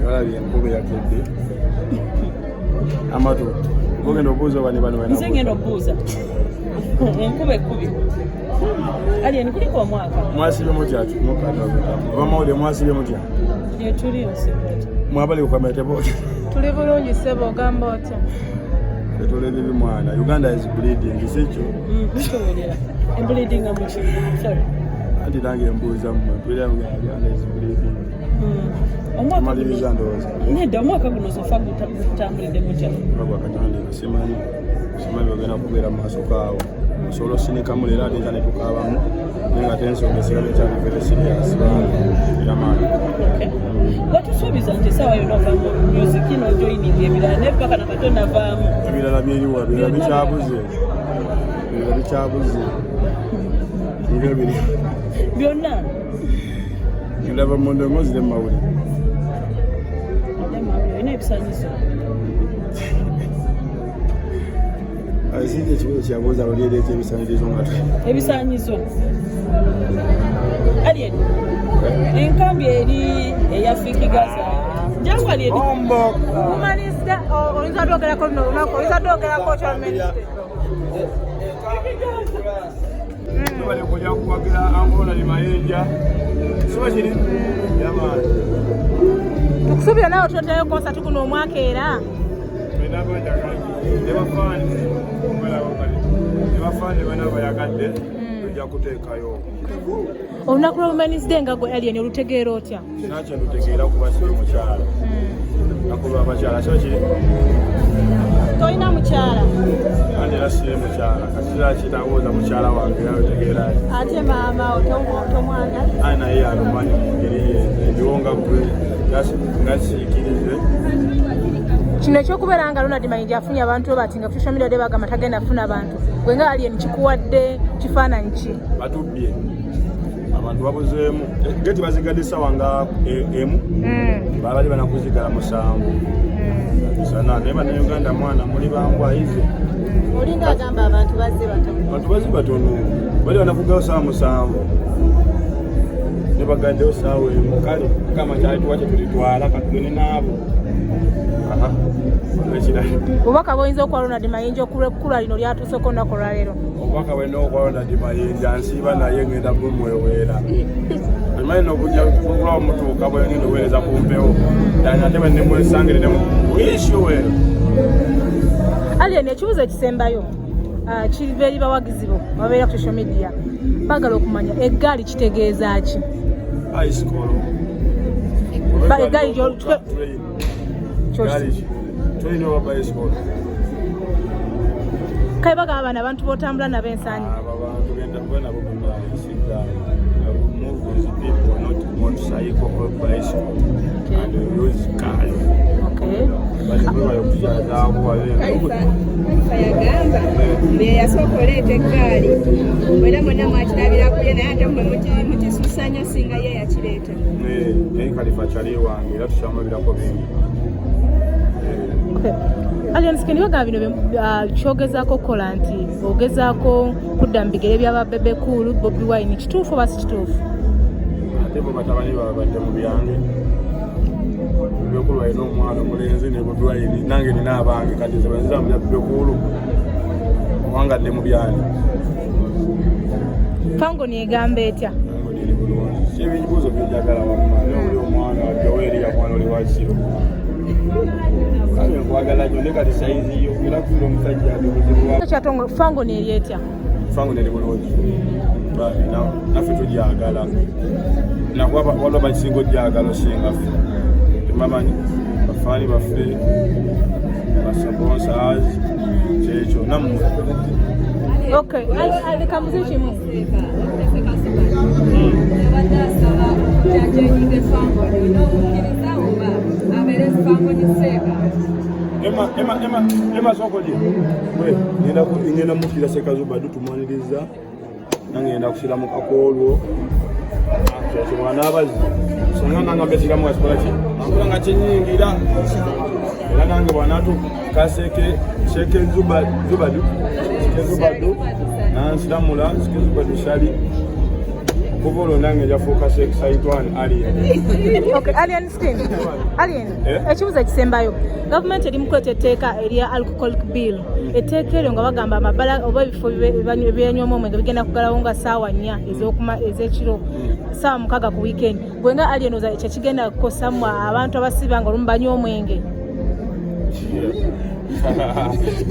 Walabye enkuba eyakedde amatu gogenda okubuuza oba ne bano nze ngenda okubuuza enkuba ekubye Alien, kuliko omwaka. Mwasibye mutya? Abamawulire mwasibye mutya? Tuli nsibe. Mwabali kukamera tebo. Tuli bulungi ssebo, ogamba otya? Tuli bibi mwana. Uganda is bleeding, si kyo? Ntuwulira. Bleeding muki? Sorry. Anti nange mbuuza mmwe, mpulira nga Uganda is bleeding. Omwaka Maliriza guno ndowooza. Nedda, omwaka guno so far gutambulidde gutya? Nga gwakatandika, simanyi bagenda kubeera mu maaso kaawo. Osobola osinikamu leero ate era ne tukaabamu, naye nga ate ensonga esigala ekyali very serious era maanyi. Okay. Watusuubiza nti essaawa yonna ova mu music n'ojoininga ebirala, naye paka nakato navaamu. Ebirala byeriwa? Ebirala bikyabuze, ebirala bikyabuze ngaebiri byonna. Ndaba munda ngozire mu mawulire. Ate mawulire olina ebisanyizo? Sinzi ekibuzo kyabuuza luli eri ekyebisanirizo nga ebisanyizo. Alien, enkambi eri eya Fik Gaza, jangu Alien. Ombo. Women's Day, oyinza twogerako luno olunaku, oyinza twogerako otya Women's Day? Tubale kujja kuwagira Angola ni Mayinja, siba kiri yamaani. Tukusuubira naawe tuleetayo concert guno omwaka era. Nebafaani bana bayagadde, tujja kuteekayo. Olunaku lwa Women's Day nga gwe Alien olutegeera otya? Nakyo ndutegeera kuba siri mukyala, naku lwabakyala siba kiri. Tolina mukyala? Andi era siri mukyala, kati kira kitawuuza mukyala wange era lutegeera. Ate maama tomwagala? Aye naye yalumanyi mu ngeri ye, ndiwo nga gwe nga siikirize. Kino ekyokubeera nga Ronald Mayinja afunye abantu bati nga ku social media bagamba tagenda kufuna bantu, gwe nga Alien kikuwadde kifaananyi ki? Batubbye abantu, babuzeemu geti, bazigadde essaawa nga 1, babali banakuzigala 7 sana, naye Bannayuganda mwana muli bangwayize. Olinga agamba abantu bazze batono. Abantu bazze batono, bali banakugayo saawa 7 ne bagaddeyo saawa 1. Kale kama kyalituwa kyetulitwala, katugende naabo. Aha, ekirala. Bubaka bwoyinza okuwa Ronald Mayinja okulw'ekkula lino lyatuuseko olunaku olwaleero? Obubaka bwena okuwa Ronald Mayinja, nsiiba naye ngenda bumweweera, omanyi nokujja kulwa mutuuka bwengenda oweereza ku mpewo ddala ate bwenemwesangire wish you well. Alien, ekibuzo ekisembayo kiva eri bawagizi bo babeera ku social media, baagala okumanya eggaali kitegeeza ki? Bicycle. Eggaali Train. Gaali train oba bicycle. Kale bagamba bano abantu b'otambula nabo ensanyi. Abo abantu genda kuba nabo bonna nsiga move with people, not motorcycle or bicycle, and we use cars. But we okukyazaawo. Kalifa yagamba mbu ye yasooka oleeta eggaali, mwena mwena mwakirabira kuye, naye ate mmwe mukisusa nnyo singa ye yakireeta. Naye Kalifa kyali wange era tukyamulabirako bingi. Okay. Alien Skin, bagamba bino kyogezaako okukola nti ogezaako kudda mu bigere byaba Bebe Cool, Bobi Wine, kituufu oba si kituufu? Ate bo batabani baabwe badde mu byange. Bebe Cool alina omwana omulenzi ne Bobi Wine, nange nina abange, kati nze bwenziza mu bya Bebe Cool owangadde mu byange. Fangoni egamba etya? Nange niri bulungi, si ebibuuzo byenjagala wamma, naye oli omwana Joweeri ya mwana oli wakiro, kale nkwagala nnyo, naye kati size yo era kuira omusajja ndi buzibu wa Kyatongo, Fangoni eri etya? Fango neri bulungi. Bambi, naffe tugyagala, nakuba waliwo bakisinga ogyagala osinga ffe, temamanyi bafaani baffe, basponsors, kyekyo nammwe. Okay, leka mbuze kimu. Abadde asaba okujja Fangoni, n'omukkiriza oba abeere Fangoni Seeka? Emma, Emma, Emma, Emma, soko gye. We, ngenda mukira Sekazuba tumwaniriza. Nange ngenda kusiramuka kwolwo. Kyekyo mwana abazi. Songa nanga besiramu asikola ki? Ankola nga kinyingira. Era nange bwanatu kaseke seke zuba zubadu. Seke zubadu. Nansiramula seke zubadu shali. Kuva olwo nange njafuuka Sheikh Saitwan Alien. Okay, Alien Skin. Alien, Eh? ekibuzo ekisembayo. Gavumenti eri mu kuleeta etteeka erya alcoholic bill. Etteeka eryo nga bagamba amabala oba ebifo ebyenywamu omwenge bigenda kugalawo nga 4:00 ez'ekiro, 6:00 ku weekend. Gwe nga Alien oza ekyo kigenda kukosa mmwe abantu abasiba nga olumu banywa omwenge?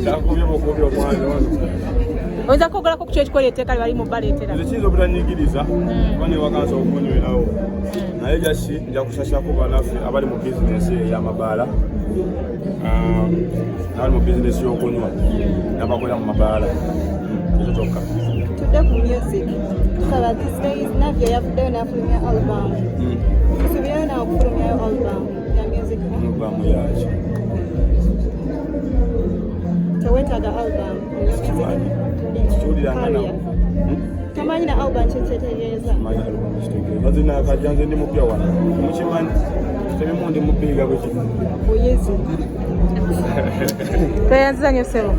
Kyakubye bukubi omwana ono. Oyinza kwogerako ku kyo ekikola etteeka lye bali mu baleetera? Nze kiyinza obutanyigiriza kuba newakansa okunywerawo, naye jasi nja kusasako banaffe abali mu bizinesi ey'amabaala, abali mu bizinesi y'okunywa n'abakolera mu mabaala, ekyo kyokka. Tudde ku music. Tusaba these days Navio yavuddeyo n'afulumya album. Tusuubirayo nawe okufulumyayo album ya music? Album yaki? Teweetaaga album ya music? Sikimanyi. Kiwuliranga Career. nabo. Tomanyi na album kyekyetegeeza? Manyi album kitegeeza. Nze nakajja, nze ndi mupya wano, mukimanyi, tebimu ndi mupiiga bweki. Buyizi. Tweyanziza nnyo ssebo.